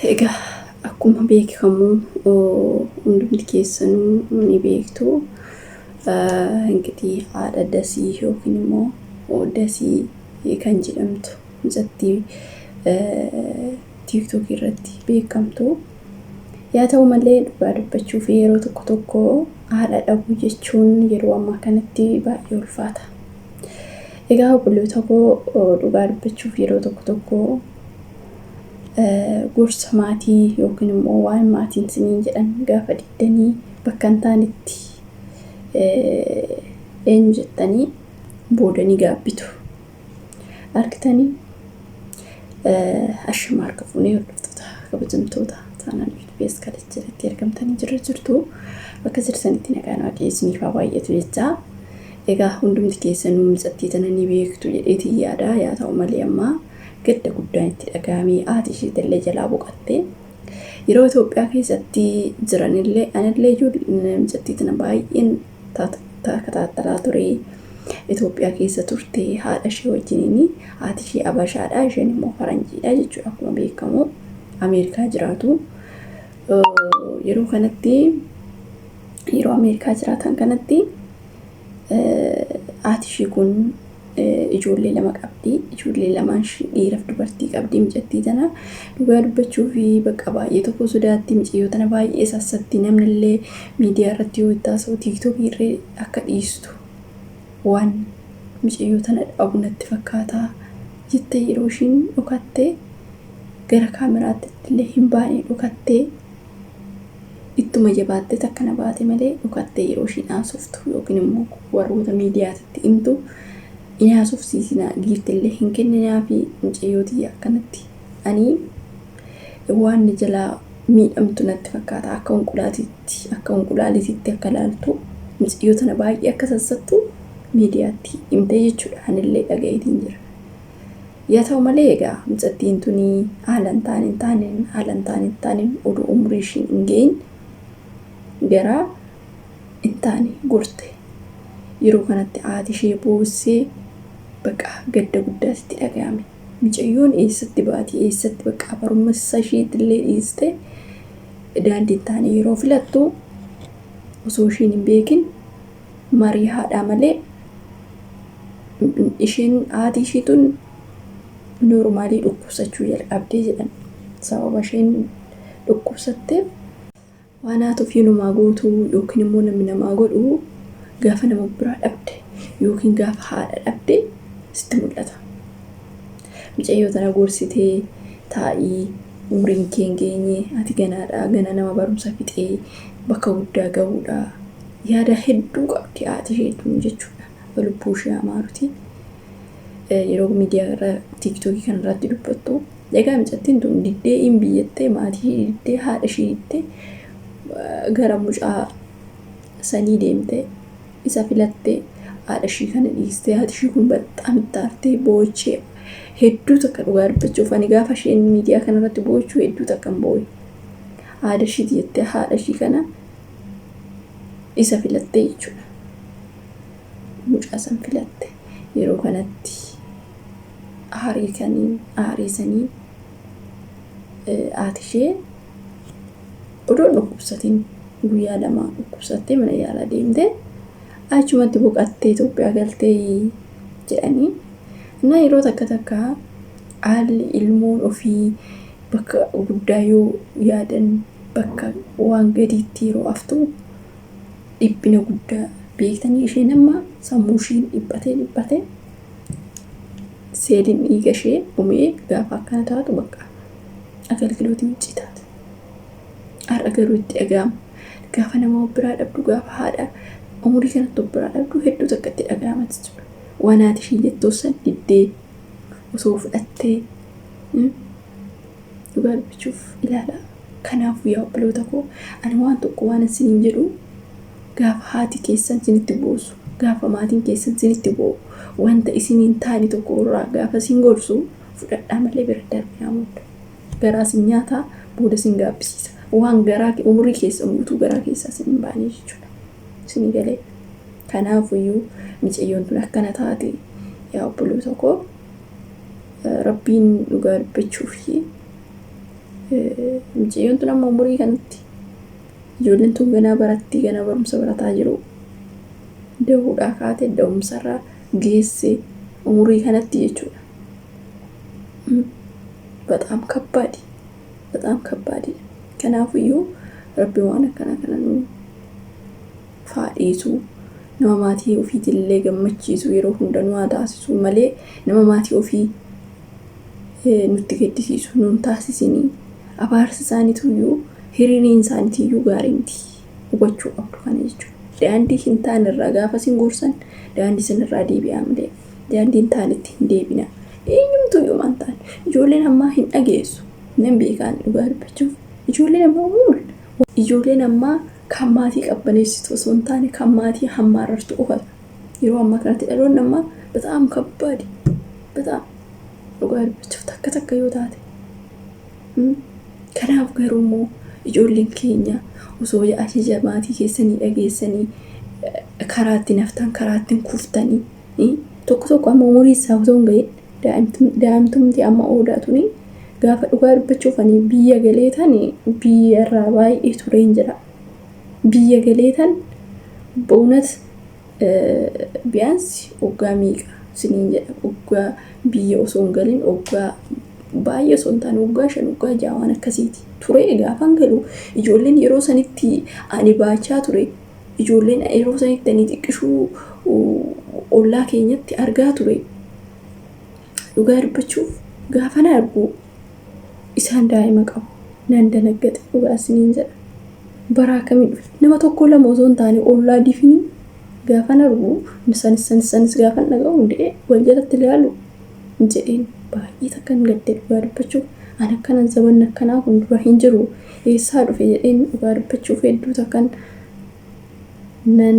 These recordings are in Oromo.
Egaa akkuma beekamu hundumti keessanuu ni beektu. Ingitii haadha Dasii yookiin immoo Dasii kan jedhamtu mucattii tiiktookii irratti beekamtu. Yaa ta'u malee dhugaa dubbachuuf yeroo tokko tokko haadha dhabuu jechuun yeroo ammaa kanatti baay'ee ulfaata. Egaa obboloota koo dhugaa dubbachuuf yeroo tokko tokko gorsa maatii yookiin immoo waan maatiin isiniin jedhan gaafa diddanii bakka hin taanetti eenyu jettanii booda ni gaabbitu. Argitanii ashama harka fuunee hordoftoota kabajamtoota taanaan yuutuubii kanas jalatti argamtanii jirra jirtu. Bakka jirtanitti nagaan waaqayyo isiniif haa baay'atu jechaa. Egaa hundumti keessanuu mucattii tana ni beektu jedheetiin yaada. Yaa ta'u malee ammaa gadda guddaan itti dhaga'amee haati isheetillee jalaa boqatte. Yeroo Itoophiyaa keessatti jiranillee anillee ijoollee mucattii tana baay'een takataattalaa ture. Itoophiyaa keessa turte haadha ishee wajjiniin haati ishee Abashaadha isheen immoo Faranjiidha jechuudha akkuma beekamu Ameerikaa jiraatu. Yeroo kanatti yeroo Ameerikaa jiraatan kanatti haati ishee kun ijoollee lama qabdi. Ijoollee lamaan dhiiraaf dubartii qabdi mucattii tana. Dhugaa dubbachuu fi bakka baay'ee tokko sodaatti mucayyoo tana baay'ee sassatti namni illee miidiyaa irratti yoo itti haasa'u tiiktookii irree akka dhiistu waan mucayyoo tana dhabu natti fakkaata jettee yeroo ishiin dhokattee gara kaameraatti illee hin baane dhokattee ittuma jabaattee takkana baate malee dhokattee yeroo ishiin haasoftu yookiin immoo warroota miidiyaatti himtu hin haasofsiisinaa giiftillee hin kenninaa fi mucayyoo tiyya akkanatti ani waan jalaa miidhamtu natti fakkaata akka unqulaatiitti akka unqulaaliitiitti akka laaltu mucayyoo tana baay'ee akka sassattu miidiyaatti himtee jechuudha anillee dhaga'iitiin jira. Yaa ta'u malee egaa mucattiin tuni haala hin taane hin taaneen haala hin taane hin taaneen oduu umurii ishiin hin gahin gara hin taane gorte. Yeroo kanatti haati ishee boossee bakka gadda guddaatti itti dhaga'ame. Mucayyoon eessatti baati eessatti bakka barumsa isheetillee dhiiste daandii hin taane yeroo filattu osoo ishiin hin beekin marii haadhaa malee isheen haati ishii tun noormaalii dhukkubsachuu jalqabdee jedhan. Sababa isheen dhukkubsatteef waan haati ofii namaa gootu yookiin immoo namni namaa godhu gaafa nama biraa dhabde yookiin gaafa haadha dhabde sitti mul'ata. Mucayyoo tana gorsitee taa'ii umriin kee hin geenye ati ganaadha gana nama barumsa fixee bakka guddaa gahuudha yaada hedduu qabdi haati ishee tun jechuudha. Lubbuu ishee amaaruti. Yeroo miidiyaa irra tiiktookii kana irratti dubbattu egaa mucattiin tun diddee hin biyyattee maatii ishee diddee haadha ishee diddee gara mucaa sanii deemtee isa filattee haadha ishii kana dhiistee haati ishii kun baxxaam itti aartee boochee hedduu takka dhugaa dubbachuuf ani gaafa isheen miidiyaa kana irratti boochuu hedduu takka hin booye. Haadha ishiiti jettee haadha ishii kana isa filattee jechuudha. Mucaa san filatte yeroo kanatti aarii kaniin aarii saniin haati ishee odoo hin dhukkubsatin guyyaa lama dhukkubsattee mana yaalaa deemte achumatti boqattee Itoophiyaa galtee jedhanii. Na yeroo takka takka haalli ilmoon ofii bakka guddaa yoo yaadan bakka waan gadiitti yeroo haftu dhiphina guddaa beektanii isheen amma sammuu ishiin dhiphatee dhiphatee seeliin dhiiga ishee dhumee gaafa akkana taatu bakka agalgilootii wuccii taate. Har'a garuu itti dhaga'ama. Gaafa nama of biraa dhabdu gaafa haadha umurii kanatti of biraa dhabdu hedduu takka itti dhaga'ama jechuudha. Waan haati ishii jettuu san diddee osoo fudhattee dhugaa dubbachuuf ilaala. Kanaafuu yaa obboloota koo ani waan tokko waan isiniin jedhu gaafa haati keessan isinitti boosu gaafa maatiin keessan isinitti boo'u wanta isin hin taane tokko irraa gaafa isin gorsu fudhadhaa malee bira darbinaa booda. Garaa isin nyaataa booda isin gaabbisiisa. Waan garaa umurii keessan guutuu garaa keessaa isin hin baane jechuudha. Isinii galee. Kanaafuyyuu micayyoon tun akkana taate yaa obboloota koo rabbiin dhugaa dubbachuu fi Mucayyoon tun amma umurii kanatti ijoolleen tun ganaa baratti, ganaa barumsa barataa jiru. Dahuudhaa kaate da'umsarraa geesse umurii kanatti jechuudha. በጣም ከባድ በጣም ከባድ. Kanaafiyyuu Rabbi waan akkana kana nu faadhiisu, nama maatii ofiitillee gammachiisu yeroo hunda nu haa taasisu malee nama maatii ofii nutti gaddisiisu nuun taasisinii. Abaarsi isaaniituyyuu, hiriiriin isaaniitiyyuu gaarii miti, hubachuu qabdu kana jechuudha. Daandii hin taane irraa gaafa isin gorsan daandii sanarraa deebi'aa malee daandii hin taanetti hin deebina. Eenyumtuyyuu maan taane ijoolleen ammaa hin dhageessu. Nan beekaan dhugaa dubbachuuf ijoolleen ammaa muul ijoolleen ammaa kan maatii qabbaneessitu osoo hin taane kan maatii hammaarartu qofatu. Yeroo ammaa kanatti dhaloonni ammaa በጣም ከባድ, በጣም dhugaa dubbachuuf takka takka yoo taate. Kanaaf garuu immoo ijoolleen keenya osoo ajaja maatii keessanii dhageessanii karaa ittiin haftan, karaa ittiin kuftanii, tokko tokko amma umurii isaa osoo hin gahin daa'imtumti amma oodaa tuni gaafa dhugaa dubbachuuf ani biyya galee tan biyya irraa baay'ee tureen jira. Biyya galee tan በእውነት ቢያንስ waggaa meeqa isiniin jedha, waggaa biyya osoo hin galin waggaa baay'ee osoo hin taane waggaa 5, waggaa 6 waan akkasiiti ture. Gaafan galu ijoolleen yeroo sanitti ani baachaa ture, ijoolleen yeroo sanitti ani xiqqishuu ollaa keenyatti argaa ture, dhugaa dubbachuuf gaafan argu isaan daa'ima qabu nan danaggate, dhugaa isiniin jedha. Bara akkamii dhufe, nama tokko lama osoo hin taane ollaa difinii gaafan argu, sanis sanis sanis gaafan dhaga'u hundee wal jalatti ilaalu jedheen baay'ee takkan gadde. Dhugaa dubbachuuf an akkanan zamanni akkanaa kun dura hin jiru, eessaa dhufe jedheen dhugaa dubbachuuf hedduu takkan nan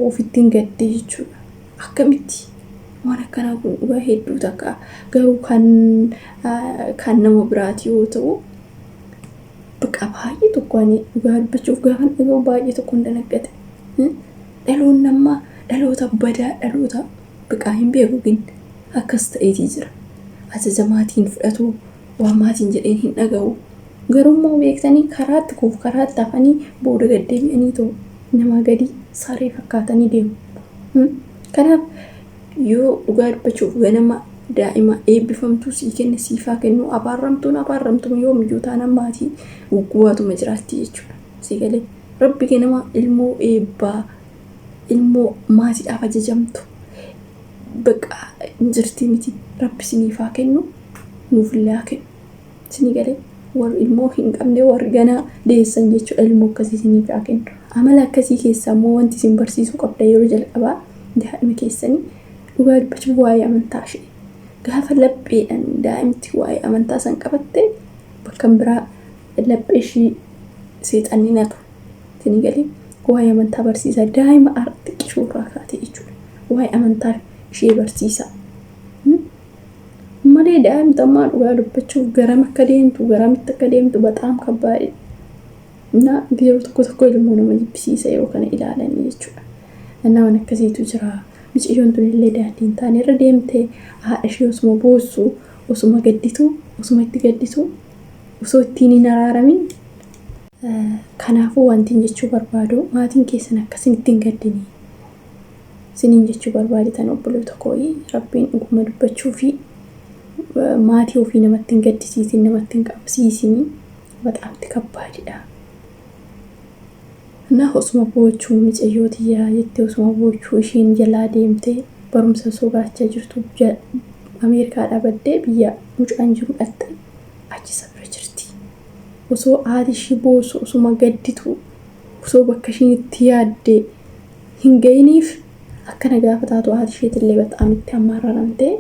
ofittiin gadde jechuudha. Akkamitti waan akkanaa kun, dhugaa hedduu takka garuu kan nama biraati yoo ta'u bakka baay'ee tokko ani dhugaa dubbachuuf gaafan dhaga'u baay'ee tokko hin danaggate. Dhaloonni ammaa dhaloota badaa, dhaloota biqaa hin beeku gin akkas ta'eetii jira. Ajaja maatiin fudhatu, waan maatiin jedheen hin dhaga'u. Garuu beektanii karaatti kuuf karaatti hafanii booda gad deebi'anii ta'u nama gadi saree fakkaatanii deemu. Kanaaf yoo dhugaa dubbachuuf ganama daa'ima eebbifamtuu sii kenne siifaa kennu, abaarramtuun abaarramtuma yoomiyyuu taanaan maatii guggubaatuma jiraatti jechuudha. Sii galee Rabbi ganama ilmoo eebbaa, ilmoo maatiidhaaf ajajamtu bakka jirti miti, Rabbi siniifaa kennu, nuufillee haa kennu. Sinii galee warri ilmoo hin qabne, warri ganaa deessan jechuudha, ilmoo akkasii siniif haa kennu. Amala akkasii keessaa immoo wanti isin barsiisuu qabda yeroo jalqabaa daa'ima keessanii dhugaa dubbachuuf waa'ee amantaa ishee. Gaafa lapheedhaan daa'imti waa'ee amantaa san qabatte bakka biraa laphee ishii seexanni natu. Sinii galee waa'ee amantaa barsiisaa daa'ima xiqqishuu irraa kaatee jechuudha. Waa'ee amantaa ishee barsiisaa. Malee daa'imti ammaa dhugaa dubbachuuf garam akka deemtu, garamitti akka deemtu በጣም ከባድ እና yeroo tokko tokko ilmoo nama jibbisiisa yeroo kana ilaalanii jechuudha. Innaa waan akkasiitu jira. Mucayyoon tun illee daandii hin taane irra deemtee haadha ishee osuma boossu, osuma gadditu, osuma itti gadditu, osoo ittiin hin araaramin. Kanaafuu wanti jechuu barbaadu maatiin keessan akkasin ittiin gaddinii isiniin jechuu barbaaditan obboloota kooyi, Rabbiin dhuguma dubbachuu fi maatii ofii namatti hin gaddisiisin, namatti hin qabsiisin, በጣም ከባድ dha. እና osuma boochuu mucayyoo tiyyaa jettee osuma boochuu isheen jalaa deemtee barumsa osoo barachaa jirtu Ameerikaadhaa baddee biyya mucaan jiru dhatte achi isa bira jirti. Osoo haati ishii boossu, osuma gadditu, osoo bakka ishiin itti yaadde hin gahiniif akkana gaafa taatu haati isheetillee በጣም itti hammaararamtee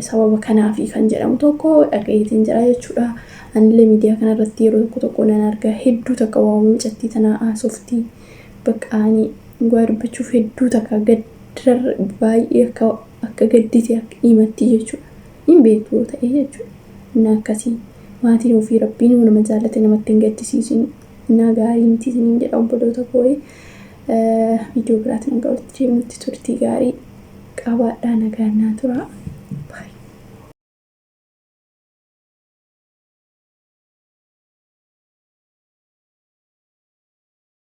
sababa kanaafi kan jedhamu tokko dhagayeetiin jira jechuudha. Anillee miidiyaa kanarratti yeroo tokko tokko nan arga, hedduu takka waamuu mucattii tanaa haasoftii bakka ani dhugaa dubbachuuf hedduu takka gaddarra baay'ee akka gaddite akka himatti jechuudha. Hin beektu yoo ta'e jechuudha. Inni akkasii maatiin ofii Rabbiin nama jaallate namatti hin gaddisiisin. Innaa gaarii miti isiniin jedha obboloota koo. Viidiyoo biraatiin hanga walitti deemnutti turtii gaarii qabaadhaa, nagaan naa tura.